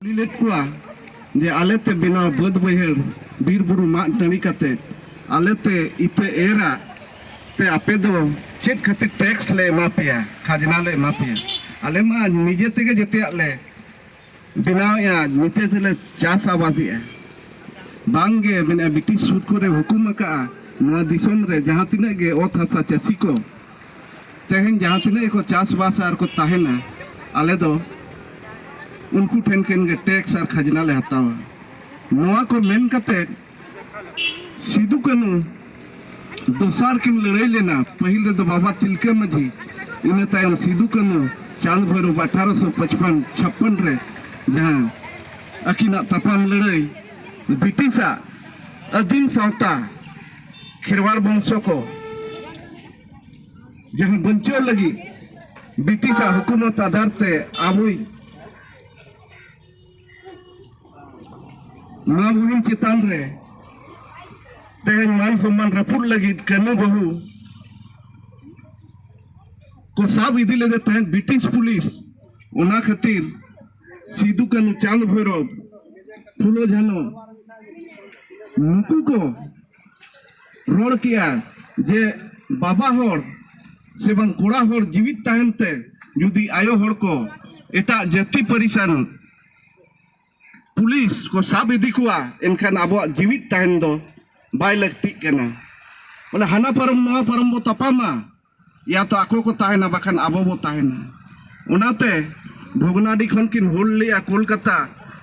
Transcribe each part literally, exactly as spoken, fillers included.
ᱠᱩᱞᱤ ᱞᱮᱫ ᱠᱚᱣᱟ ᱡᱮ ᱟᱞᱮ ᱛᱮ ᱵᱮᱱᱟᱣ ᱵᱟᱹᱫᱽ ᱵᱟᱹᱭᱦᱟᱹᱲ, ᱵᱤᱨ ᱵᱩᱨᱩ ᱢᱟᱜ ᱴᱟᱺᱰᱤ ᱠᱟᱛᱮ ᱟᱞᱮ ᱛᱮ ᱤᱛᱟᱹ ᱮᱨᱟ ᱛᱮ ᱟᱯᱮ ᱫᱚ ᱪᱮᱫ ᱠᱷᱟᱹᱛᱤᱨ ᱴᱮᱠᱥ ᱞᱮ ᱮᱢᱟ ᱯᱮᱭᱟ, ᱠᱷᱟᱡᱽᱱᱟ ᱞᱮ ᱮᱢᱟ ᱯᱮᱭᱟ? ᱟᱞᱮ ᱢᱟ ᱱᱤᱡᱮ ᱛᱮᱜᱮ ᱡᱮᱛᱮᱭᱟᱜ ᱞᱮ ᱵᱮᱱᱟᱣᱮᱫᱼᱟ, ᱱᱤᱡᱮ ᱛᱮᱞᱮ ᱪᱟᱥ ᱟᱵᱟᱫᱮᱜᱼᱟ᱾ ᱵᱟᱝ ᱜᱮ ᱢᱮᱱᱟ, ᱵᱨᱤᱴᱤᱥ ᱥᱩᱨ ᱠᱚᱨᱮ ᱦᱩᱠᱩᱢ ᱟᱠᱟᱫᱼᱟ, ᱱᱚᱣᱟ ᱫᱤᱥᱚᱢ ᱨᱮ ᱡᱟᱦᱟᱸ ᱛᱤᱱᱟᱹᱜ ᱜᱮ ᱚᱛ ᱦᱟᱥᱟ ᱪᱟᱹᱥᱤ ᱠᱚ ᱛᱮᱦᱮᱧ ᱡᱟᱦᱟᱸ ᱛᱤᱱᱟᱹᱜ ᱜᱮᱠᱚ ᱪᱟᱥᱵᱟᱥ ᱟᱨ ᱠᱚ ᱛᱟᱦᱮᱱᱟ, ᱟᱞᱮ ᱫᱚ ᱩᱱᱠᱩ ᱴᱷᱮᱱ ᱠᱷᱚᱱ ᱜᱮ ᱴᱮᱠᱥ ᱟᱨ ᱠᱷᱟᱡᱽᱱᱟ ᱞᱮ ᱦᱟᱛᱟᱣᱟ᱾ ᱱᱚᱣᱟ ᱠᱚ ᱢᱮᱱ ᱠᱟᱛᱮ ᱥᱤᱫᱩ ᱠᱟᱹᱱᱦᱩ ᱫᱚᱥᱟᱨ ᱠᱤᱱ ᱞᱟᱹᱲᱦᱟᱹᱭ ᱞᱮᱱᱟ᱾ ᱯᱟᱹᱦᱤᱞ ᱨᱮᱫᱚ ᱵᱟᱵᱟ ᱛᱤᱞᱠᱟᱹ ᱢᱟᱹᱡᱷᱤ, ᱤᱱᱟᱹ ᱛᱟᱭᱚᱢ ᱥᱤᱫᱩ ᱠᱟᱹᱱᱦᱩ ᱪᱟᱸᱫᱽ ᱵᱷᱳᱭᱨᱳᱵ ᱟᱴᱷᱟᱨᱚᱥᱚ ᱯᱟᱸᱪᱯᱟᱱ ᱪᱷᱟᱯᱯᱟᱱ ᱨᱮ ᱡᱟᱦᱟᱸ ᱟᱹᱠᱤᱱᱟᱜ ᱛᱟᱯᱟᱢ ᱞᱟᱹᱲᱦᱟᱹᱭ, ᱵᱨᱤᱴᱤᱥᱟᱜ ᱟᱹᱫᱤᱢ ᱥᱟᱶᱛᱟ ᱠᱷᱮᱨᱣᱟᱲ ᱵᱚᱝᱥᱚ ᱠᱚ ᱡᱟᱦᱟᱸ ᱵᱟᱧᱪᱟᱣ ᱞᱟᱹᱜᱤᱫ ᱵᱨᱤᱴᱤᱥᱟᱜ ᱦᱩᱠᱩᱢᱚᱛ ᱟᱫᱷᱟᱨ ᱛᱮ ᱟᱵᱚᱭᱤᱡ ᱢᱟ ᱵᱩᱦᱤᱱ ᱪᱮᱛᱟᱱ ᱨᱮ ᱛᱮᱦᱮᱧ ᱢᱟᱱ ᱥᱚᱢᱢᱟᱱ ᱨᱟᱹᱯᱩᱫ ᱞᱟᱹᱜᱤᱫ ᱠᱟᱹᱱᱩ ᱵᱟᱹᱦᱩ ᱠᱚ ᱥᱟᱵ ᱤᱫᱤ ᱞᱮᱫᱮ ᱛᱟᱦᱮᱸᱫ ᱵᱨᱤᱴᱤᱥ ᱯᱩᱞᱤᱥ᱾ ᱚᱱᱟ ᱠᱷᱟᱹᱛᱤᱨ ᱥᱤᱫᱩ ᱠᱟᱹᱱᱩ, ᱪᱟᱸᱫᱽ ᱵᱷᱳᱭᱨᱚᱵ, ᱯᱷᱩᱞᱳ ᱡᱷᱟᱱᱚ, ᱱᱩᱠᱩ ᱠᱚ ᱨᱚᱲ ᱠᱮᱜᱼᱟ ᱡᱮ ᱵᱟᱵᱟ ᱦᱚᱲ ᱥᱮ ᱵᱟᱝ ᱠᱚᱲᱟ ᱦᱚᱲ ᱡᱤᱣᱤᱫ ᱛᱟᱦᱮᱱ ᱛᱮ ᱡᱩᱫᱤ ᱟᱭᱳ ᱦᱚᱲ ᱠᱚ ᱮᱴᱟᱜ ᱡᱟᱹᱛᱤ ᱯᱟᱹᱨᱤᱥᱟᱱ ᱯᱩᱞᱤᱥ ᱠᱚ ᱥᱟᱵ ᱤᱫᱤ ᱠᱚᱣᱟ, ᱮᱱᱠᱷᱟᱱ ᱟᱵᱚᱣᱟᱜ ᱡᱤᱣᱤᱫ ᱛᱟᱦᱮᱱ ᱫᱚ ᱵᱟᱭ ᱞᱟᱹᱠᱛᱤᱜ ᱠᱟᱱᱟ᱾ ᱵᱚᱞᱮ ᱦᱟᱱᱟ ᱯᱟᱨᱚᱢ ᱱᱚᱣᱟ ᱯᱟᱨᱚᱢ ᱵᱚ ᱛᱟᱯᱟᱢᱟ, ᱭᱟ ᱛᱚ ᱟᱠᱚ ᱠᱚ ᱛᱟᱦᱮᱱᱟ, ᱵᱟᱠᱷᱟᱱ ᱟᱵᱚ ᱵᱚ ᱛᱟᱦᱮᱱᱟ᱾ ᱚᱱᱟᱛᱮ ᱵᱷᱚᱜᱽᱱᱟᱰᱤ ᱠᱷᱚᱱ ᱠᱤᱱ ᱦᱩᱞ ᱞᱮᱜᱼᱟ ᱠᱳᱞᱠᱟᱛᱟ,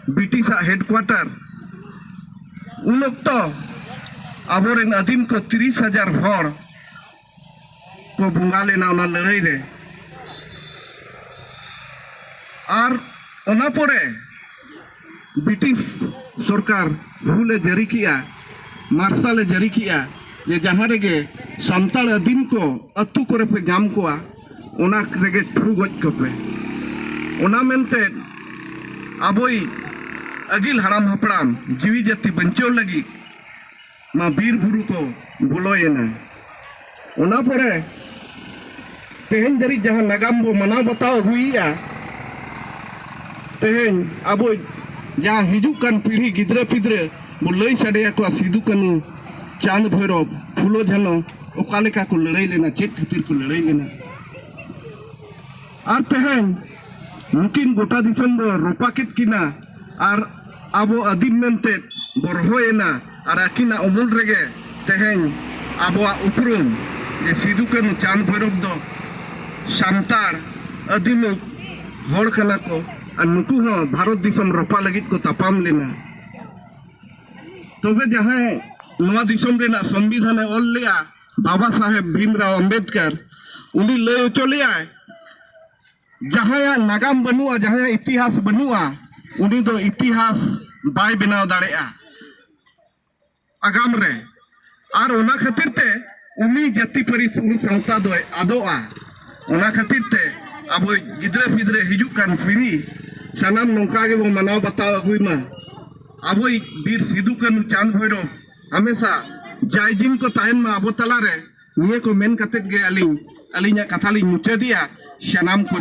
ᱵᱨᱤᱴᱤᱥᱟᱜ ᱦᱮᱰᱠᱩᱣᱟᱴᱟᱨ᱾ ᱩᱱ ᱚᱠᱛᱚ ᱟᱵᱚᱨᱮᱱ ᱟᱹᱫᱤᱢ ᱠᱚ ᱛᱤᱨᱤᱥ ᱦᱟᱡᱟᱨ ᱦᱚᱲ ᱠᱚ ᱵᱚᱸᱜᱟ ᱞᱮᱱᱟ ᱚᱱᱟ ᱞᱟᱹᱲᱦᱟᱹᱭ ᱨᱮ᱾ ᱟᱨ ᱚᱱᱟ ᱯᱚᱨᱮ ᱵᱨᱤᱴᱤᱥ ᱥᱚᱨᱠᱟᱨ ᱨᱩᱞ ᱮ ᱡᱟᱹᱨᱤ ᱠᱮᱜᱼᱟ, ᱢᱟᱨᱥᱟᱞ ᱮ ᱡᱟᱹᱨᱤ ᱠᱮᱜᱼᱟ ᱡᱮ ᱡᱟᱦᱟᱸ ᱨᱮᱜᱮ ᱥᱟᱱᱛᱟᱲ ᱟᱹᱫᱤᱢ ᱠᱚ ᱟᱹᱛᱩ ᱠᱚᱨᱮ ᱯᱮ ᱧᱟᱢ ᱠᱚᱣᱟ, ᱚᱱᱟ ᱨᱮᱜᱮ ᱴᱷᱩ ᱜᱚᱡ ᱠᱚᱯᱮ᱾ ᱚᱱᱟ ᱢᱮᱱᱛᱮ ᱟᱵᱚᱭᱤᱡ ᱟᱹᱜᱤᱞ ᱦᱟᱲᱟᱢ ᱦᱟᱯᱲᱟᱢ ᱡᱤᱣᱤ ᱡᱟᱹᱛᱤ ᱵᱟᱧᱪᱟᱣ ᱞᱟᱹᱜᱤᱫ ᱢᱟ ᱵᱤᱨ ᱵᱩᱨᱩ ᱠᱚ ᱵᱚᱞᱚᱭᱮᱱᱟ᱾ ᱚᱱᱟ ᱯᱚᱨᱮ ᱛᱮᱦᱮᱧ ᱫᱷᱟᱹᱨᱤᱡ ᱡᱟᱦᱟᱸ ᱱᱟᱜᱟᱢ ᱵᱚ ᱢᱟᱱᱟᱣ ᱵᱟᱛᱟᱣ ᱟᱹᱜᱩᱭᱮᱫᱼᱟ, ᱛᱮᱦᱮᱧ ᱟᱵᱚ ᱡᱟᱦᱟᱸ ᱦᱤᱡᱩᱜ ᱠᱟᱱ ᱯᱤᱲᱦᱤ ᱜᱤᱫᱽᱨᱟᱹ ᱯᱤᱫᱽᱨᱟᱹ ᱵᱚ ᱞᱟᱹᱭ ᱥᱟᱰᱮ ᱟᱠᱚᱣᱟ, ᱥᱤᱫᱩ ᱠᱟᱹᱱᱩ, ᱪᱟᱸᱫᱽ ᱵᱷᱳᱭᱨᱚᱵ, ᱯᱷᱩᱞᱳ ᱡᱷᱟᱱᱚ ᱚᱠᱟ ᱞᱮᱠᱟ ᱠᱚ ᱞᱟᱹᱲᱦᱟᱹᱭ ᱞᱮᱱᱟ, ᱪᱮᱫ ᱠᱷᱟᱹᱛᱤᱨ ᱠᱚ ᱞᱟᱹᱲᱦᱟᱹᱭ ᱞᱮᱱᱟ᱾ ᱟᱨ ᱛᱮᱦᱮᱧ ᱱᱩᱠᱤᱱ ᱜᱚᱴᱟ ᱫᱤᱥᱚᱢ ᱵᱚ ᱨᱚᱯᱟ ᱠᱮᱫ ᱠᱤᱱᱟ ᱟᱨ ᱟᱵᱚ ᱟᱹᱫᱤᱢ ᱢᱮᱱᱛᱮ ᱵᱚ ᱨᱚᱦᱚᱭᱮᱱᱟ᱾ ᱟᱨ ᱟᱹᱠᱤᱱᱟᱜ ᱩᱢᱩᱞ ᱨᱮᱜᱮ ᱛᱮᱦᱮᱧ ᱟᱵᱚᱣᱟᱜ ᱩᱯᱨᱩᱢ ᱡᱮ ᱥᱤᱫᱩ ᱠᱟᱹᱱᱩ ᱪᱟᱸᱫᱽ ᱵᱷᱳᱭᱨᱚᱵ ᱫᱚ ᱥᱟᱱᱛᱟᱲ ᱟᱹᱫᱤᱢ ᱦᱚᱲ ᱠᱟᱱᱟ ᱠᱚ᱾ ᱟᱨ ᱱᱩᱠᱩ ᱦᱚᱸ ᱵᱷᱟᱨᱚᱛ ᱫᱤᱥᱚᱢ ᱨᱚᱯᱟ ᱞᱟᱹᱜᱤᱫ ᱠᱚ ᱛᱟᱯᱟᱢ ᱞᱮᱱᱟ᱾ ᱛᱚᱵᱮ ᱡᱟᱦᱟᱸᱭ ᱱᱚᱣᱟ ᱫᱤᱥᱚᱢ ᱨᱮᱱᱟᱜ ᱥᱚᱝᱵᱤᱫᱷᱟᱱᱮ ᱚᱞ ᱞᱮᱜᱼᱟ, ᱵᱟᱵᱟ ᱥᱟᱦᱮᱵᱽ ᱵᱷᱤᱢᱨᱟᱣ ᱟᱢᱵᱮᱫᱠᱟᱨ, ᱩᱱᱤ ᱞᱟᱹᱭ ᱦᱚᱪᱚ ᱞᱮᱭᱟᱭ, ᱡᱟᱦᱟᱸᱭᱟᱜ ᱱᱟᱜᱟᱢ ᱵᱟᱹᱱᱩᱜᱼᱟ, ᱡᱟᱦᱟᱸᱭᱟᱜ ᱤᱛᱤᱦᱟᱥ ᱵᱟᱹᱱᱩᱜᱼᱟ, ᱩᱱᱤ ᱫᱚ ᱤᱛᱤᱦᱟᱥ ᱵᱟᱭ ᱵᱮᱱᱟᱣ ᱫᱟᱲᱮᱭᱟᱜᱼᱟ᱾ ᱟᱜᱟᱢ ᱨᱮ᱾ ᱟᱨ ᱚᱱᱟ ᱠᱷᱟᱹᱛᱤᱨ ᱛᱮ ᱩᱱᱤ ᱡᱟᱹᱛᱤ ᱯᱟᱹᱨᱤᱥ, ᱩᱱᱤ ᱥᱟᱶᱛᱟ ᱫᱚᱭ ᱟᱫᱚᱜᱼᱟ᱾ ᱚᱱᱟ ᱠᱷᱟᱹᱛᱤᱨ ᱛᱮ ᱟᱵᱚ ᱜᱤᱫᱽᱨᱟᱹ ᱯᱤᱫᱽᱨᱟᱹ ᱦᱤᱡᱩᱜ ᱠᱟᱱ ᱯᱤᱲᱦᱤ ᱥᱟᱱᱟᱢ ᱱᱚᱝᱠᱟ ᱜᱮᱵᱚ ᱢᱟᱱᱟᱣ ᱵᱟᱛᱟᱣ ᱟᱹᱜᱩᱭ ᱢᱟ᱾ ᱟᱵᱚᱭᱤᱡ ᱵᱤᱨ ᱥᱤᱫᱩ ᱠᱟᱹᱱᱩ ᱪᱟᱸᱫᱽ ᱵᱷᱳᱭᱨᱚᱵ ᱦᱟᱢᱮᱥᱟ ᱡᱟᱭᱡᱤᱱ ᱠᱚ ᱛᱟᱦᱮᱱ ᱢᱟ ᱟᱵᱚ ᱛᱟᱞᱟᱨᱮ᱾ ᱱᱤᱭᱟᱹ ᱠᱚ ᱢᱮᱱ ᱠᱟᱛᱮᱫ ᱜᱮ ᱟᱹᱞᱤᱧ ᱟᱹᱞᱤᱧᱟᱜ ᱠᱟᱛᱷᱟ ᱞᱤᱧ ᱢᱩᱪᱟᱹᱫᱮᱜᱼᱟ᱾ ᱥᱟᱱᱟᱢ ᱠᱚ